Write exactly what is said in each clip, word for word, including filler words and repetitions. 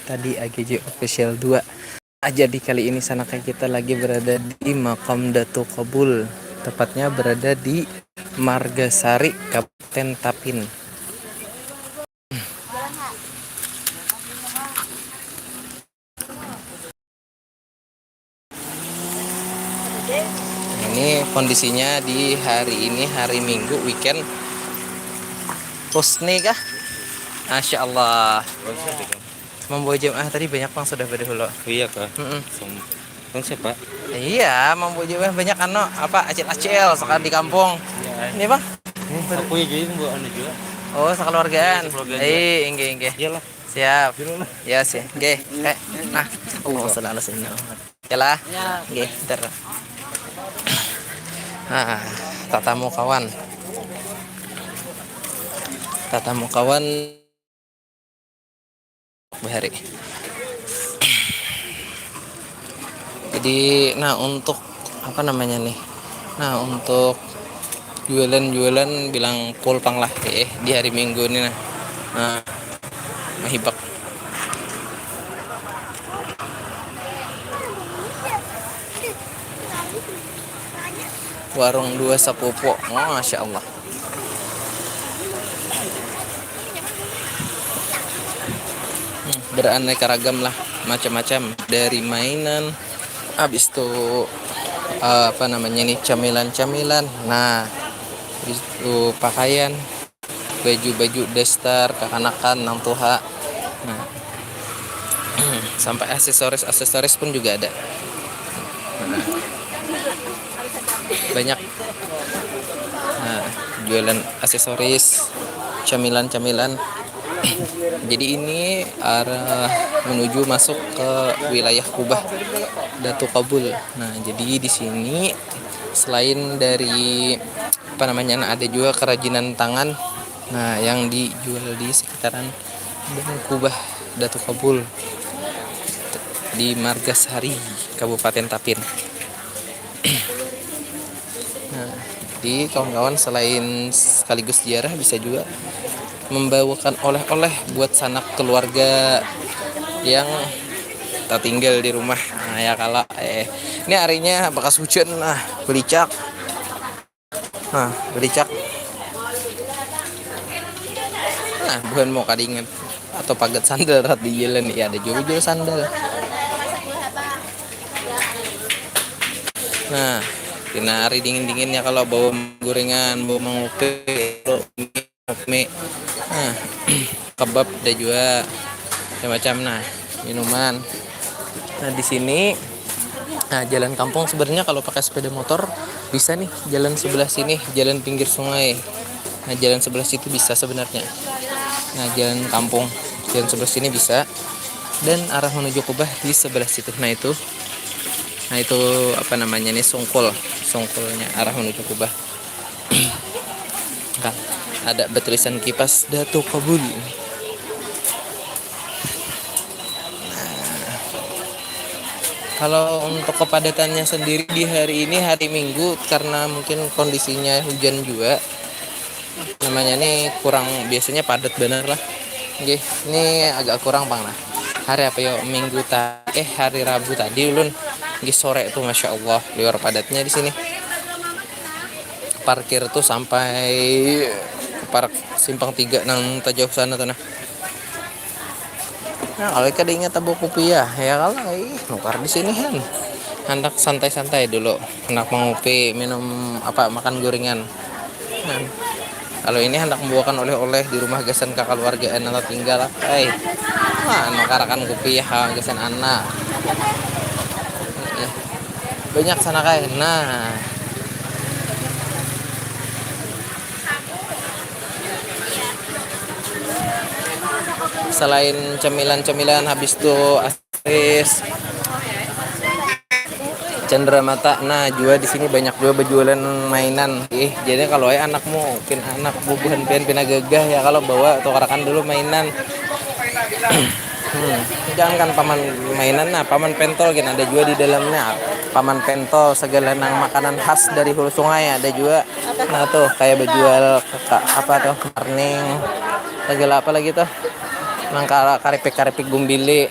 Tadi A G J Official dua. Ah, jadi kali ini Sanakay kita lagi berada di Makam Datu Kabul, tepatnya berada di Margasari, Kabupaten Tapin. Ini kondisinya di hari ini, hari Minggu, weekend. Husni kah? Masya Allah. Membawa jamaah tadi banyak, Bang, sudah pada hulu. Iya kah? Mm-mm. Bang siapa? Iya, membawa jamaah banyak, anu, apa, acil-acil sekali di kampung. Iya. Ini, Bang? Aku ya jadi membawa anu juga. Oh, sekeluargaan. Sekeluargaan juga. Eh, inggih, inggih. Iyalah. Siap. Dulu lah. Ya sih. Oke. Eh, nah, Allahumma shalli ala sayyidina Muhammad. Ya lah. Ya. Oke, ter. Nah, tatamu kawan. Tatamu kawan bahari. Jadi, nah, untuk apa namanya nih? Nah, untuk jualan-jualan bilang full pang lah, eh, di hari Minggu ni nah. Nah, mahibak. Warung dua sapupu, masya Allah. Hmm, beraneka ragam lah, macam-macam, dari mainan, habis itu, eh, apa namanya nih, camilan-camilan, nah, habis itu pakaian, baju-baju daster, kakanakan, nang tuha, nah, sampai aksesoris-aksesoris pun juga ada. Nah, banyak. Nah, jualan aksesoris, camilan-camilan. Jadi ini arah menuju masuk ke wilayah Kubah Datu Kabul. Nah, jadi di sini selain dari apa namanya, nah, ada juga kerajinan tangan, nah, yang dijual di sekitaran Kubah Datu Kabul di Margasari, Kabupaten Tapin. Nah, jadi kawan-kawan selain sekaligus ziarah, bisa juga membawakan oleh-oleh buat sanak keluarga yang tertinggal di rumah. Nah, ya kalo, eh, ini harinya bakas hujan, nah, belicak. Nah, belicak. Nah, buhan mau kadingan atau pagat sandal rat di jalan, ya ada juga jual sandal. Nah, pina hari dingin-dingin ya kalau bawa gorengan, bawa mangupi, bawa mie. Nah, kebab ada juga, macam-macam. Nah, minuman. Nah, di sini, nah, jalan kampung sebenarnya kalau pakai sepeda motor bisa nih, jalan sebelah sini, jalan pinggir sungai. Nah, jalan sebelah situ bisa sebenarnya. Nah, jalan kampung, jalan sebelah sini bisa. Dan arah menuju Kubah di sebelah situ. Nah, itu, nah, itu apa namanya nih, sungkul, sungkulnya arah menuju Kubah. Kan ada bertulisan Kipas Datu Kabul. Nah, kalau untuk kepadatannya sendiri di hari ini, hari Minggu, karena mungkin kondisinya hujan juga, namanya nih kurang, biasanya padat bener lah. Oke, ini agak kurang pang nah. Hari apa yo? Minggu ta-, eh, hari Rabu tadi ulun, nggih, sore tuh, masya Allah, liwar padatnya di sini. Parkir tuh sampai park simpang tiga nang tajauh sana tuh nah. Nah, kalau kada ingat tabu kupiah, ya kalau, ih, nukar di sini kan. Handak santai-santai dulu, handak mangupi, minum apa, makan gorengan. Nah, kalau ini handak membawakan oleh-oleh di rumah gasan kakaluargaan atau tinggal, eh, nah, nukarakan kupiah gasan anak. Eh, banyak sana kai. Nah, selain cemilan-cemilan, habis tu es, cendera mata. Nah, juga di sini banyak juga berjualan mainan. Ih, jadi kalau ai anakmu, pin anak bubuhan pian pina gagah ya, kalau bawa tukarakan dulu mainan. Hmm, jangan kan paman mainan, nah, paman pentol gin ada juga di dalamnya. Paman pentol, segala nang makanan khas dari hulu sungai ada juga. Nah, tuh kayak berjual ke, ke, apa tuh, marning, segala apa lagi tuh. nang karipik-karipik gumbili.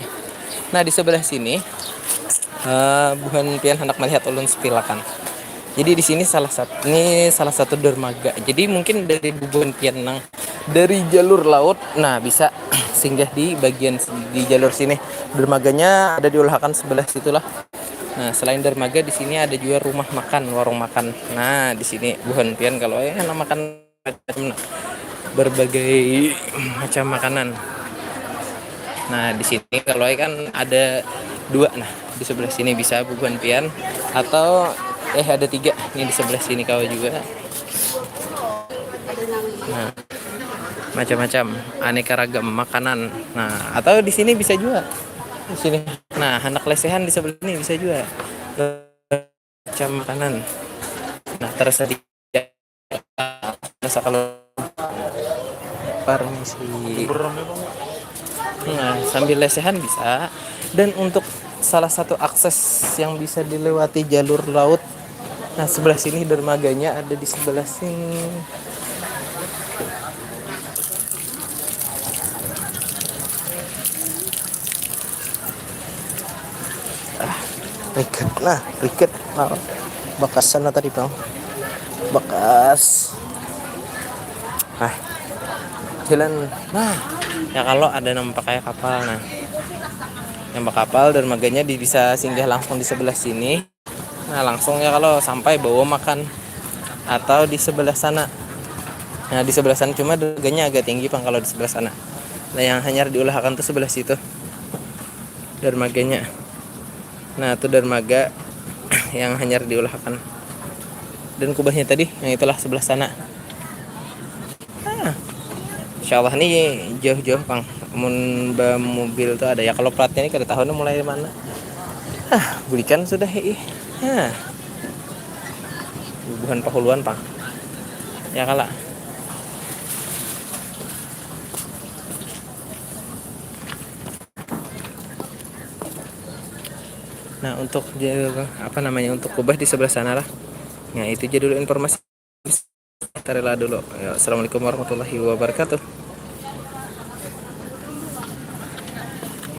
Nah, di sebelah sini, uh, buhan pian hendak melihat ulun sepilakan. Jadi di sini salah satu, ini salah satu dermaga. Jadi mungkin dari bubuhan pian nang dari jalur laut, nah, bisa singgah di bagian di jalur sini. Dermaganya ada diulahakan sebelah situlah. Nah, selain dermaga, di sini ada juga rumah makan, warung makan. Nah, di sini buhan pian kalau ya, enak makan macam, nah, berbagai macam makanan. Nah, di sini kalau kan ada dua, nah, di sebelah sini bisa bubuhan pian atau eh ada tiga nih di sebelah sini kau juga. Nah, macam-macam aneka ragam makanan. Nah, atau di sini bisa juga. Di sini. Nah, anak lesehan di sebelah ini bisa juga. Macam makanan. Nah, tersedia kalau permisi. Nah, sambil lesehan bisa. Dan untuk salah satu akses yang bisa dilewati jalur laut, nah, sebelah sini dermaganya ada di sebelah sini. Ah, riket nah, riket. Nah, bakasan tadi, Bang. Bakas. Nah, jalan. Nah, ya kalau ada nang pakai kapal, nah, yang berkapal dermaganya di, bisa singgah langsung di sebelah sini. Nah, langsung ya kalau sampai bawa makan atau di sebelah sana. Nah, di sebelah sana cuma dermaganya agak tinggi, Bang, kalau di sebelah sana. Nah, yang hanyar diulahakan tuh sebelah situ dermaganya. Nah, itu dermaga yang hanyar diulahakan. Dan kubahnya tadi, yang itulah sebelah sana. Ah, insya Allah nih jauh-jauh, Bang. Mun bamobil tuh ada ya, kalau platnya ini kada tahu nih mulai mana. Ah, bulikan sudah, ih. Ah. Bubuhan pahuluan, Bang. Ya kala. Nah, untuk ja-, apa namanya, untuk kubah di sebelah sana lah. Nah, itu aja dulu informasi. Tarila dulu. Ya, assalamualaikum warahmatullahi wabarakatuh.